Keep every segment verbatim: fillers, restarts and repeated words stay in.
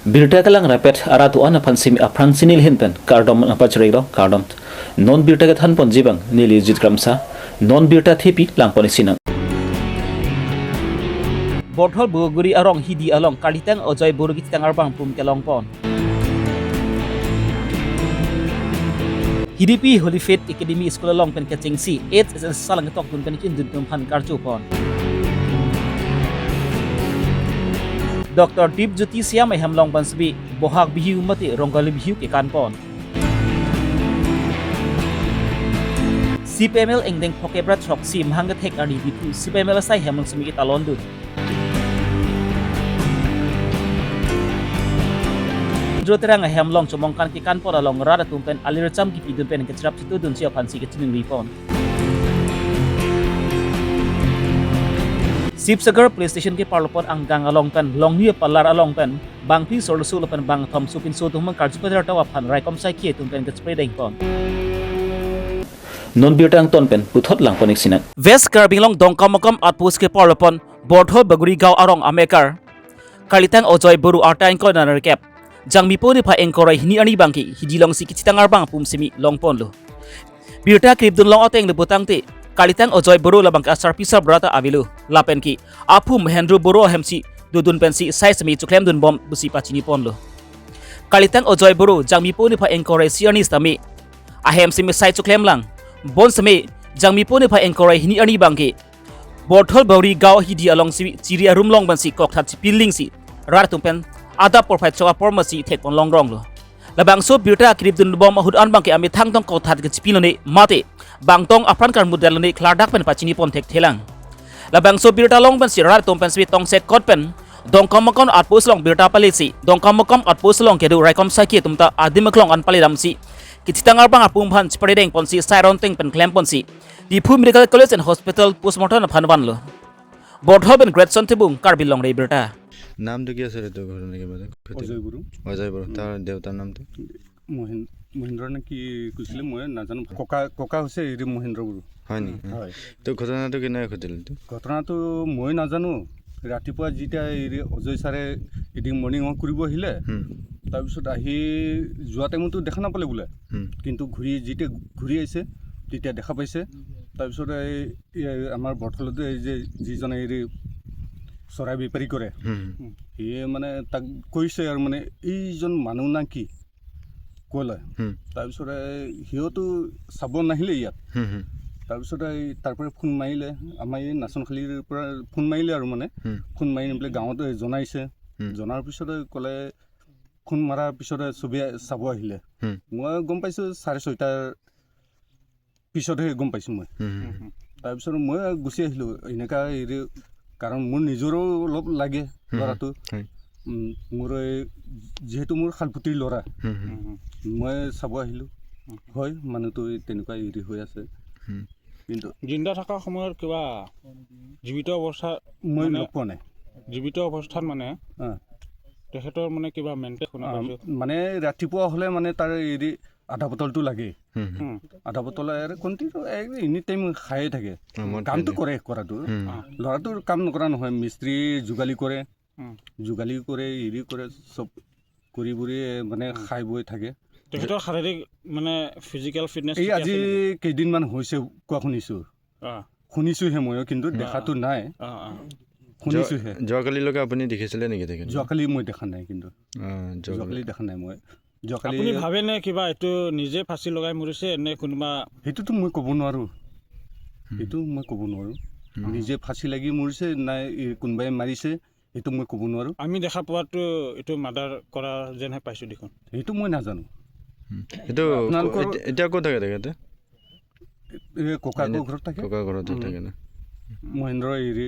Birta kelang rapet arat do-an aphan simi aphrang si neli ahin pen kardom nangpachirilo, kardom. Non birta kethan ponji abang neli Jit Kramsa, non birta thepi lang pon-ik sinang. Borthol Bogori arong Hidi along Kalitang Ajoy Boro kethitang arbang pum kelong pon. Hidipi Holy Faith Academy School along pen kechengsi H S S salang ketok dun pen kindun atum aphan karcho pon. Doctor Dip Jyoti Siam ahem along pen simi Bohag Bihu mate Rongali Bihu kekan pon. C P I M L angdeng phokep ra throksi mahang kethek arni Diphu C P I M L asai ahem along simi ketalon dun. Indro Terang ahem along chomong kan kekan pon along rat atum pen alir cham kipi dun pen kacharap chitu dunsi aphan si kachiningri pon. Sibsagar Police Station keparlo pon angkang along pen Longni apalar along pen bangphli sorloso lapen bangthom sopinso atum karju pajar tau aphan raikom saikhi atum pen kachepre deng pon. Non birta angton pen puthot lang pon-ik sinang. West Karbi Anglong Dongkamukam outpost keparlo pon Borthol Bogori gaon arong amekar Kalitang Ajoy Boro arta ingkoi ra nerkep Jangmipo niphai ingkoi ra hini arni abangke Hidi alongsi kethitang arbang pum simi long ponlo. Birta krip dun long ateng le putangte Kalitang Ajoy Boro labangke asarpi sarbura ta avelo lapen ke aphu Mahendro Boro ahemsi dodun pensi sai simi choklem dun bom pusi pachini ponlo. Kalitang Ajoy Boro Jangmipo niphai ingkoi ra isi arni sitame ahem simi sai choklem lang. Bonsitame Jangmipo niphai ingkoi ra hini arni abangke Borthol Bogori gaon Hidi along si chiri arum along pensi kokthat chipi lingsi rat atum pen adap porphai chok apor masi thek pon longrong lo. Labangso birta krip dun bom ahut an abangke amethang tong kokthat kechipi lone mate bangtong apran karmut det lone klardak pen pachini pon thekthe lang. Labangso birta along pensi rat atum pen simi tongsekot pen Dongkamukam outpost along birta palisi Dongkamukam outpost along kedo raikom saikhi atum ta adim aklong an pali damsi kethitang arbang apum aphan chepre deng ponsi sai ronteng pen klem ponsi Diphu Medical College and Hospital postmortem aphan vanlo. Borthol pen Greatson Tibung, Karbi Longri Abirta. নামটো কি আছিলে তোৰ ঘৰৰ নেকি মানে? অজয় বড়ো। অজয় বড়ো। উম। তাৰ দেউতাৰ নামটো? মহেন-, মহেন্দ্ৰ নে কি কৈছিলে মই নাজানো। ককা, ককা হৈছে হেৰি মহেন্দ্ৰ বড়ো। হয় নেকি? উম, হয়। তো ঘটনাটো কেনেকৈ ঘটিল এইটো? ঘটনাটো মই নাজানো। ৰাতিপুৱা যেতিয়া হেৰি অজয় ছাৰে এদিন মৰ্ণিং ৱাক কৰিব আহিলে, হুম। তাৰপিছত আহি যোৱা টাইমতো দেখা নাপালে বোলে। হুম। কিন্তু ঘূৰি, যেতিয়া ঘূৰি আহিছে, তেতিয়া দেখা পাইছে। তাৰপিছত এই, এই আমাৰ বৰথলতে এই যে যিজনে হেৰি চৰাই বেপাৰী কৰে, হুম। সিয়ে মানে তাক কৈছে আৰু মানে, "এইজন মানুহ না কি?" ক'লে। হুম। তাৰপিছতে সিহঁতো চাব নাহিলে ইয়াত। হুম, হুম। তাৰপিছতে এই তাৰ পৰা ফোন মাৰিলে, আমাৰ এই নাচনখালিৰ পৰা ফোন মাৰিলে আৰু মানে। হুম। ফোন মাৰি নি পেলাই গাঁৱত এই জনাইছে। হুম। জনাৰ পিছতে ক'লে, ফোন মৰাৰ পিছতে চবেই চাব আহিলে। হুম। মই গম পাইছোঁ চাৰে ছয়টাৰ পিছতহে গম পাইছোঁ মই। হুম, হুম, হুম। তাৰপিছত মই গুচি আহিলোঁ। এনেকা হেৰি, কাৰণ মোৰ নিজৰো অলপ লাগে হুম, হুম। ল'ৰাটো। হয়। উম, মোৰ এই যিহেতু মোৰ শালপুতিৰ ল'ৰা, হুম, হুম। মই চাব আহিলোঁ। হয়, মানুহটো এই তেনেকুৱা হেৰি হৈ আছে। হুম। কিন্তু জিন্দা থকা সময়ত কিবা জীৱিত অৱস্থা মই মানে লগ পোৱা নাই। জীৱিত অৱস্থাত মানে অ। তেখেতৰ মানে কিবা মেইনটেইন শুনা অ, পাইছোঁ। মানে ৰাতিপুৱা হ'লে মানে তাৰ হেৰি আধা বটলটো লাগেই। হুম, হুম। হুম। আধা বটল আৰু কণ্টিনিউ এনি টাইম খায়ে থাকে। অ, মই কামটো খাই কৰে, কৰাটো। হুম। অ। ল'ৰাটোৰ কাম নকৰা নহয়, মিস্ত্ৰী যোগালী কৰে, হুম। যোগালী কৰে, হেৰি কৰে, চব কৰি বুৰি মানে হুম। খাই বৈ থাকে। তেখেতৰ শাৰীৰিক মানে ফিজিকেল ফিটনেছ এই ঠিকে আজি আছে নেকি? কেইদিনমান হৈছে কোৱা শুনিছোঁ। অ। শুনিছোঁহে ময়ো, কিন্তু অ, দেখাতো অ। নাই। অ, অ। শুনিছোঁহে। যোৱা-, যোৱাকালিলৈকে আপুনি দেখিছিলে নেকি তেখেতক? যোৱাকালি মই দেখা নাই কিন্তু। অ, যোৱাকালি। যোৱাকালি দেখা নাই মই। যোৱাকালি আপুনি ভাবেনে কিবা এইটো নিজে ফাঁচী লগাই মৰিছে নে কোনোবা? সেইটোতো মই ক'ব নোৱাৰোঁ। হুম। সেইটো মই ক'ব নোৱাৰোঁ। হুম। নিজে ফাঁচী লাগি মৰিছে নে এই কোনোবাই মাৰিছে, সেইটো মই ক'ব নোৱাৰোঁ। আমি দেখা পোৱাতো এইটো মাৰ্ডাৰ কৰা যেনহে পাইছোঁ দেখোন। সেইটো মই নাজানো। হুম। এইটো আপোনালোকৰ ক-, এতিয়া, এতিয়া ক'ত থাকে তেখেতে? এই ককাকৰ এনে ঘৰত থাকে। ককাৰ ঘৰতে উম। থাকে ন? মহেন্দ্ৰ হেৰি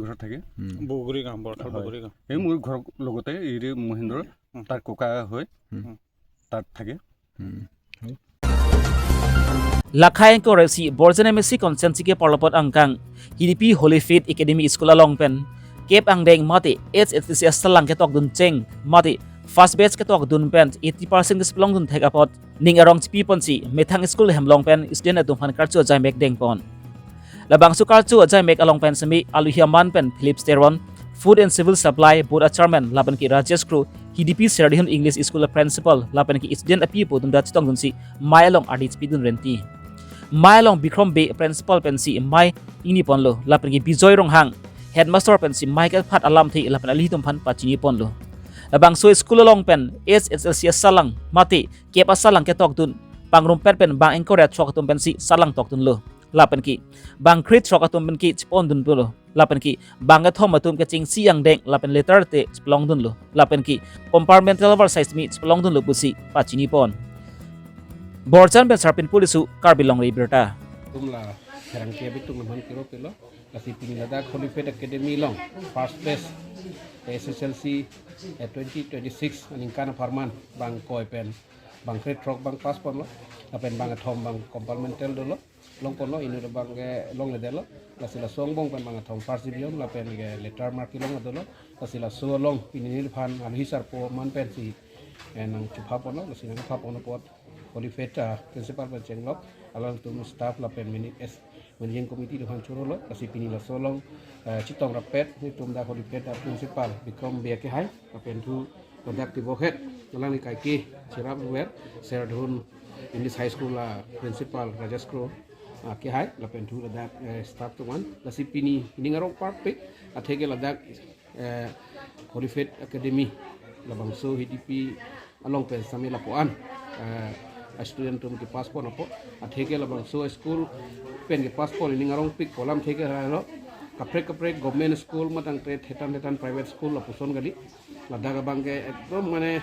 ঘৰত থাকে। উম। বগৰী গাঁও, বৰথাল হয়। বগৰী গাঁও। এই মোৰ ঘৰৰ লগতে হেৰি মহেন্দ্ৰ, উম। তাৰ ককা হয়। উম। তাত থাকে। উম। Lakhai ingkoi ra isi Borjan M A C constituency keparlo pon angkang Hidipi Holy Faith Academy School along pen kep angdeng mate H S S C salang ketok dun cheng mate first batch ketok dun pen eighty percent kachepalong dun thek apot ning arong chipi ponsi methang school hem along pen student atum aphan karcho ajaimek deng pon. Labangso karcho ajaimek along pen simi aluhi aman pen Philip Teron, Food and Civil Supply Board a Chairman lapen ke Rajesh Kro, Hidipi Serdihun English School a principal lapen ke student api apo atum ta chetongdunsi mei along ardi chepidun renti. Mei along Bikrom Bey principal pensi mei ingniponlo lapen ke Bijoy Ronghang headmaster pensi mei kephat alamthe lapen alitum aphan pachiniponlo. Labangso school along pen H S L C asalang mate kep asalang ketokdun pangrumpet pen bang ingkoi ra throk atum pensi salang tokdunlo. Lapen ke bang kre throk atum pen ke chepondunlo. Lapen ke bang kethom atum kechengsi angdeng lapen letter te chepalongdunlo. Lapen ke compartmental oversize mi chepalongdunlo pusi pachinipon. Borjan pen Sarpin Pulisu, Karbi Longri Abirta. Atum la pherangke abitung aman kiro pilo. Lasi pini ladak Holy Faith Academy along first batch H S L C, eh, twenty twenty-six aningkan apharman bang ingkoi pen bang kre throk bang pass ponlo. Lapen bang kethom bang compartmental dolo. Longponlo, inut abang ke longledetlo. Lasi laso angbong pen bang kethom first division lapen ke letter mark kelong dolo. Lasi laso along pini neliphan aluhi sarpo aman pensi, eh, nangchuphaponlo, lasi nangchuphaponlo apot Holy Faith, ah, principal pen chenglok, alangtum staff lapen mini-, es-, managing committee atum aphan chorolo. Lasi pini laso along, eh, chetong rapet nelitum dak Holy Faith, ah, principal Bikrom Bey akehai, lapen thu ladak tibokhet alangli kaike cherapver, Serdihun English High School a principal Rajesh Kro akehai, lapen thu ladak, eh, staff atum aphan. Lasi pini ning arong parpik atheke ladak, eh, Holy Faith Academy labangso Hidipi along pen sami lapuan, eh, a student atum kepass pon apot atheke labangso school pen kepass pon ning arongpik pu alam atheke halo kaprek kaprek government school matangte thetan thetan private school lapuson kali. Ladak abang ke ekdom mane,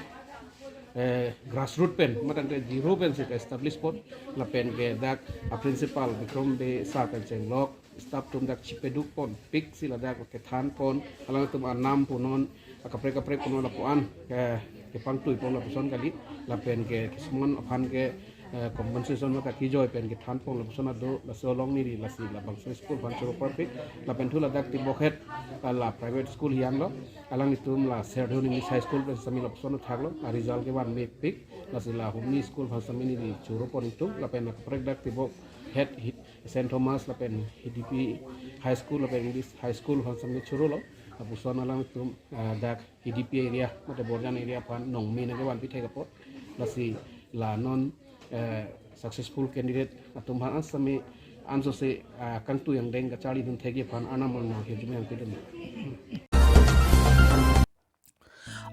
eh, grassroot pen, matangte zero pensi ke-establish pon, lapen ke dak a principal Bikrom Bey sir pen chenglok, staff atum dak chepaduk ponpiksi ladak kethan pon, alangtum anam punon, akaprek kaprek punon lapuan, ke, kepangtui pon lapuson kali, lapen ke kismon aphan ke, eh, compensation mate kejoi pen kethan pon lapuson ado, laso along neli lasi labangso school aphan choro parpik, lapen thu ladak tibokhet, eh, la private school hiang lo, alanglitum la Serdihun English High School pen sami lapuson thaklo, a result kevan mepik, lasi la humni school aphan sami neli choro pon itum, lapen akaprek dak tibokhet hi-, Saint Thomas lapen Hidipi High School lapen English High School aphan sami chorolo, lapuson alangtum, eh, dak Hidipi area, mate Borjan area aphan nongme nangkevan pithek apot. Lasi la non, eh, successful candidate atum aphan an sami ansose, ah, kangtui angdeng kacharlidun thekji aphan arnam along hirjume nangpidun.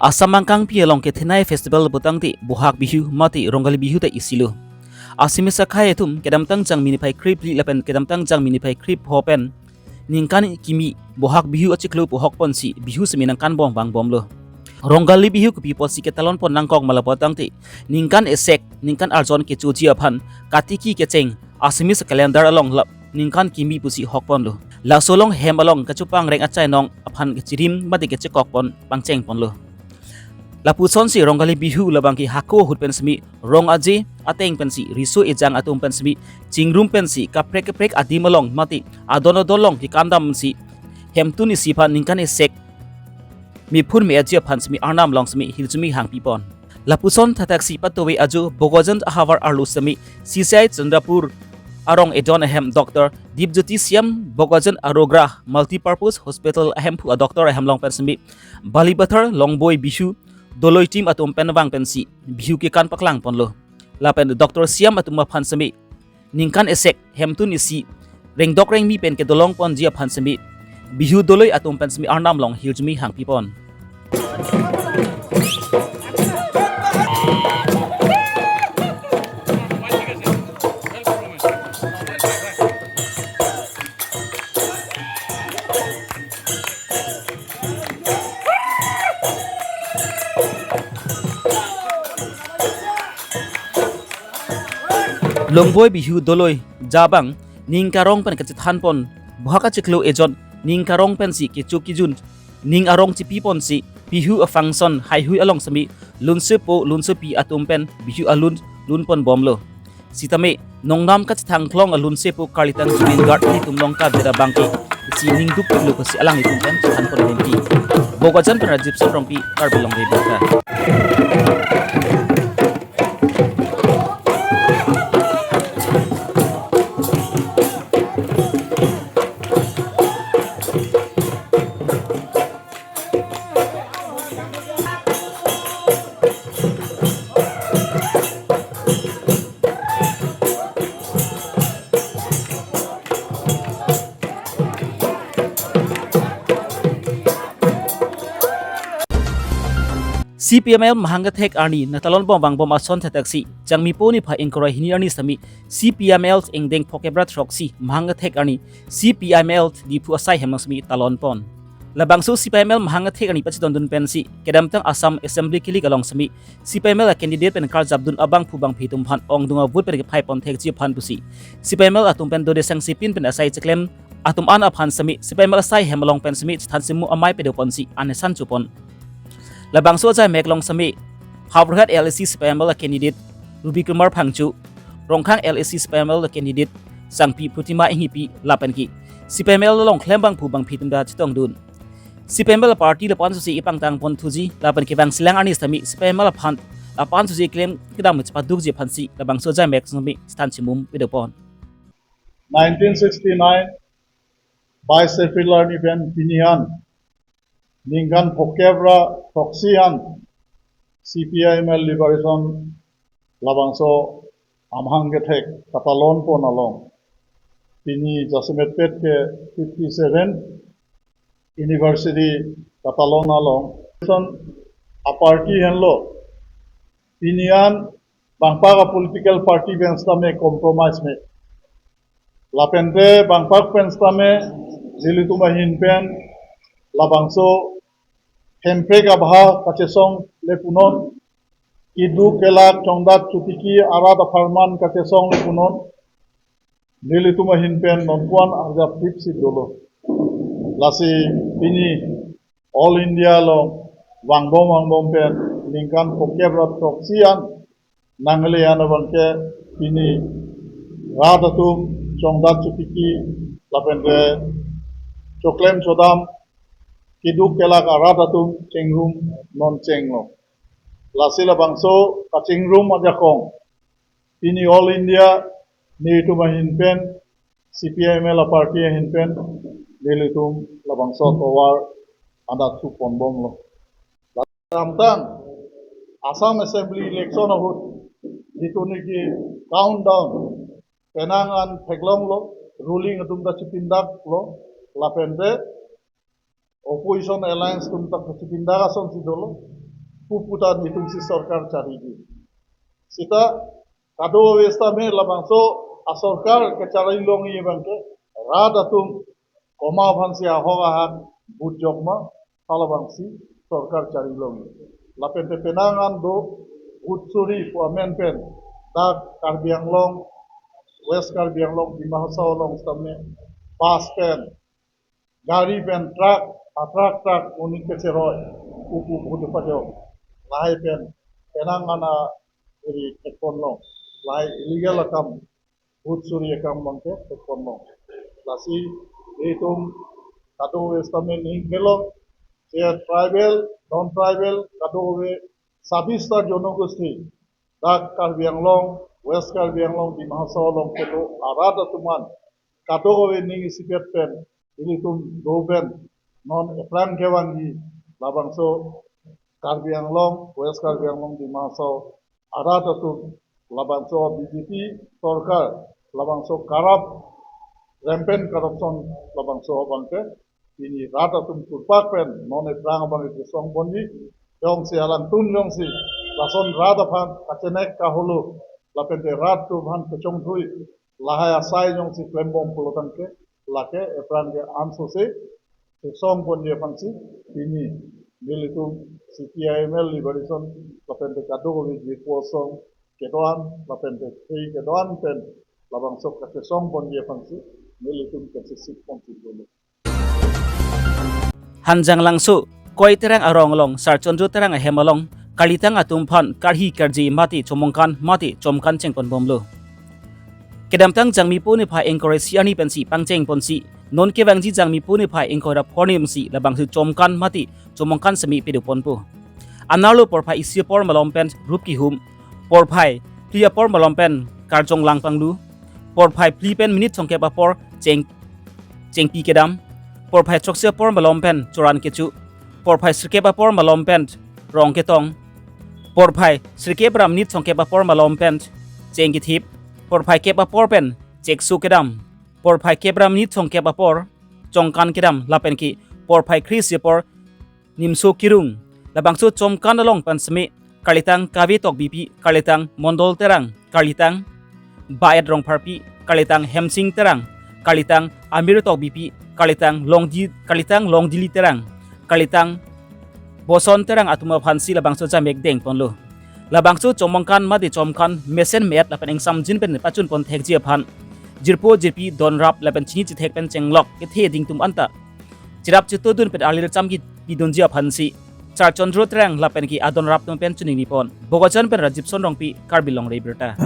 Assam angkangpi along kethenei festival putangte Bohag Bihu mate Rongali Bihu ta isilo. Assamese akhei atum kedamtang jangmi niphai krephli lapen kedamtang jangmi niphai krepho pen ningkan kimi Bohag Bihu achiklo pu hokponsi Bihu semi nangkanbom vangbomlo. Rongali Bihu kopi apotsi ketalon pon nangkok ma lapu tangte ningkan esek, ningkan arjon kechoji aphan katiki kecheng Assamese calendar along la ningkan kimi pusi hokponlo. Laso along hem along kachopangreng achainong aphan kechirim mate kechekok pon pangcheng ponlo. Lapusonsi Rongali Bihu labangke hako ahut pen semi rong aje ateng pensi riso ejang atum pen semi chingrum pensi kaprek kaprek adim along mate adon adon along kekandamsi hemtun isi aphan ningkan esek mephun me-etji aphan semi arnam along semi hirjume hangpipon. Lapuson thataksi patuve ajo Bokajan ahavar arlo semi C C I Chandrapur arong edon ahem Doctor Dipjyoti Shyam Bokajan Arogra Multipurpose Hospital ahemphu a doctor ahem along pen semi Balipathar Longboi Bihu Doloi team atum pen vang pensi Bihu kekan paklang ponlo. Lapen Doctor Shyam atum aphan semi ningkan esek hemtun isi rengdok rengmi pen kedolong ponji aphan semi Bihu Doloi atum pen semi arnam along hirjume hangpipon. Longboi Bihu Doloi jabang ning karong pen kachethan pon, Bohag achiklo ejon ning karong pensi kecho kejun ning arong chipi ponsi Bihu a function haihui along semi lunsepo lunsepi atum pen Bihu alun lun ponbomlo. Sitame nongnam kachethang klong alunsepo karlitang Zubeen Garg atum along kavira abangke isi ning dukpiklo pusi alanglitum pen chethan pon rinti. Bokajan pen Rajiv Sen Rongpi, Karbi Longri Abirta. C P I M L Mahang Kethek arni nangtalonbom vangbom ason thektheksi Jangmipo niphai ingkoi ra hini arni sitame C P I M L ingdeng phokep ra throksi Mahang Kethek arni C P I M L Diphu asai hem along sitame talonpon. Labangso C P I M L Mahang Kethek arni pachetongdun pensi kedamtang Assam Assembly kilik along sitame C P I M L a candidate pen karjapdun abangphu bangphi atum aphan ongdung avote pen kephai pon thekji aphan pusi C P I M L atum pen dode sangsipin pen asai cheklem atum an aphan sitame C P I M L asai hem along pen sitame chethan chimum amei padoponsi anesan chopon. Labangso ajaimek along sitame Howraghat L A C C P I M L a candidate Ruby Kumar Phangcho, Rongkhang L A C C P I M L a candidate Sangpi Protima Enghipi lapen ke C P I M L along klembangphu bangphi atum ta chetongdun. C P I M L party lapu-an susi ipangtang pon thuji lapen kevang selang arni sitame C P I M L aphan lapu-an susi klem kedam chepadukji aphansi labangso ajaimek sitame chethan chimum padoponlo. Nineteen sixty-nine, বাইশ April arni pen pini an ningkan phokep ra throksi an C P I M L Liberation labangso Mahang Kethek katalonpon along, pini jasemet pet ke fifty-seven anniversary katalon along, a party henlo pini an bangpak a political party pen sitame compromise me. Lapente bangpak pen sitame nelitum ahin pen labangso Hemprek abha kachesong le punon, keduk kelak chongdat chotiki arat apharman kachesong le punon, nelitum ahin pen nonpu-an arjap tipsi dolo. Lasi pini All India along vangbom vangbom pen ningkan phokep ra throksi an nangle an abangke pini rat atum chongdat chotiki lapente choklem chodam keduk kelak arat atum chengrum non chenglo. Lasi labangso kachengrum ajakong pini All India nelitum ahin pen C P I M L a party ahin pen nelitum labangso tovar adak su ponbomlo. Kedamtang Assam Assembly election ahut jitu niki countdown penang an theklonglo, ruling atum ta chipindaklo, lapente opposition alliance atum ta chipindak asonsi dolo, pupu ta nelitumsi sorkar chariji. Sita kadokave sitame labangso asorkar kachari longji abangke rat atum komat aphansi ahok ahak vote jokma, halabangsi sorkar chari longji. Lapente penang an do vote suri pu amen pen dak Karbi Anglong, West Karbi Anglong, Dima Hasao along sitame bus pen, gari pen, truck, a truck truck monit kecheroi pupu vote pajok. Lahai pen penang an a eri thekponlong. Lahai illegal akam, vote suri akam abangke thekponlong. Lasi itum kadokave sitame ning kelong, je tribal, non tribal, kadokave sabis ta jonogosti dak Karbi Anglong, West Karbi Anglong, Dima Hasao along kedo arat atum an kadokave ning isipet pen ilitum do pen non ephrang kevangji labangso Karbi Anglong, West Karbi Anglong, Dima Hasao arat atum labangso B J P sorkar labangso corrupt, rampant corruption labangso abangke pini rat atum thurpak pen non ephrang abang ipusong ponji. Jongsi alangtum jongsi lason rat aphan kachenek kaholo lapente rat atum aphan kechongthui lahai asai jongsi klembom pulotangte lake ephrang ke ansose kesong ponji aphansi pini nelitum C P I M L Liberation lapente kadokave jirpo asong kedo-an lapente khei kedo-an pen labangso kachesong ponji aphansi nelitum kachesik ponsi dolo. Hanjanglangso Koi Terang arong along Sar Chandro Terang ahem along kalitang atum aphan karhi karji mate chomongkan mate chomkan chengponbomlo. Kedamtang Jangmipo niphai ingkoi ra isi arni pensi pangchengponsi non kevangji Jangmipo niphai ingkoi ra phongo arni pensi labangso chomkan mate chomongkan sitame padoponpo. Anerlo porphai isi apor malom pen rup kihum, porphai phli apor malom pen karjong langpanglu, porphai phli pen minute thomkep apor cheng chengpi kedam, porphai throksi apor malom pen choran kecho, porphai sirkep apor malom pen rong ketong, porphai sirkep ra minute thomkep apor malom pen cheng kethip, porphai kep apor pen chekso kedam, porphai kep ra minute thomkep apor chomkan kedam lapen ke porphai kre isi apor nimso kerung, Labangso chomkan along pen seme karlitang Kave Tokbipi, karlitang Mondol Terang, karlitang Baet Rongpharpi, karlitang Hemsing Terang, karlitang Amir Tokbipi, karlitang Longdi, karlitang Longdili Terang, karlitang Boson Terang atum aphansi labangso jamek dengponlo. Labangso chomkan mate chomkan mesen me-et lapen ingsamjin pen pachunpon thekji aphan jirpo jirpi donrap lapen chini chithek pen chenglok kethe dingtum anta cherap chetodun pen arlir cham kipidunji aphansi Sar Chandro Terang lapen ke adonrap atum pen chiningripon. Bokajan pen Rajiv Sonrongpi, Karbi Longri Abirta.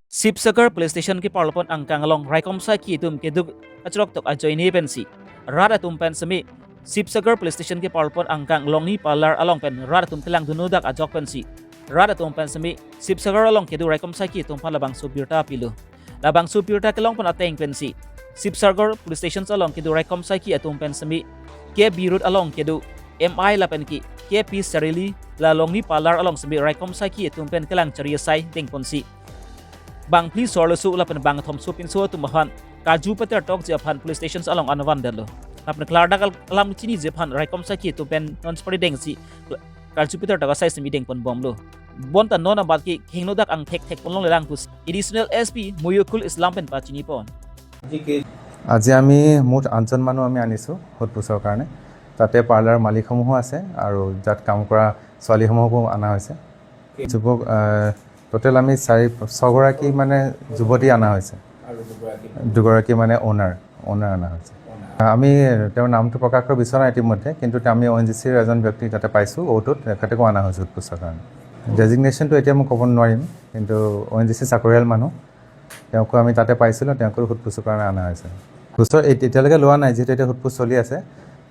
Sibsagar Police Station keparlopon angkang along raikom saiki atum keduk achiroktok ajoine pensi rat atum pen seme Sibsagar Police Station keparlopon angkang Longni Parlar along pen rat atum kelangdunnodak ajok pensi rat atum pen seme Sibsagar along keduk raikom saiki atum aphan labangso birta pilo. Labangso birta kelongpon ateng pensi Sibsagar Police Station along keduk raikom saiki atum pen seme K B Road along keduk M I lapen ke K P Sarili la Longni Parlar along seme raikom saiki atum pen kelang chari asai dengponsi bang phli sorloso lapen bang thomso pinso atum aphan karju pater tokji aphan police station along anvan detlo. Lapen klardak al-, alam chiniji aphan raikom saiki atum pen non sipari dengsi karju pater tok asai seme dengponbomlo. Bonta non abat ke hingnodak angthek thekponlongle lang pusi Additional S P Moyokul Islam pen pachinipon. আজি আমি মুঠ আঠজন মানুহ আমি আনিছোঁ সোধ পোছৰ কাৰণে। তাতে পাৰ্লাৰ মালিকসমূহো আছে আৰু তাত কাম কৰা ছোৱালীসমূহকো অনা হৈছে। যুৱক, আহ, টোটেল আমি চাৰি, ছগৰাকী মানে যুৱতী অনা হৈছে। আৰু দুগৰাকী? দুগৰাকী মানে অনাৰ, অনাৰ অনা হৈছে। অনাৰ। আমি তেওঁৰ নামটো প্ৰকাশ কৰিব বিচৰা নাই ইতিমধ্যে, কিন্তু আমি অ এন জি চিৰ এজন ব্যক্তি তাতে পাইছোঁ, অ'টোত, তেখেতকো অনা হৈছে সোধ পোছৰ কাৰণে। ডেজিগনেশ্যনটো এতিয়া মই ক'ব নোৱাৰিম, কিন্তু অ এন জি চি চাকৰিয়াল মানুহ, তেওঁকো আমি তাতে পাইছিলোঁ, তেওঁকো সোধ পোছৰ কাৰণে অনা হৈছে। গোচৰ এত-, এতিয়ালৈকে লোৱা নাই, যিহেতু এতিয়া সোধ পোছ চলি আছে,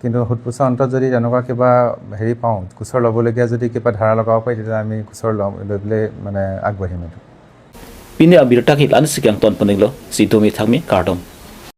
কিন্তু সোধ পোছৰ অন্তত যদি তেনেকুৱা কিবা হেৰি পাওঁ, গোচৰ ল'বলগীয়া যদি কিবা ধাৰা লগাব পাৰি, তেতিয়া আমি গোচৰ ল'ম, লৈ পেলাই মানে আগবাঢ়িম এইটো। Pini abirta ke la-ansi kangtonponlo, si domi thakmi kardom.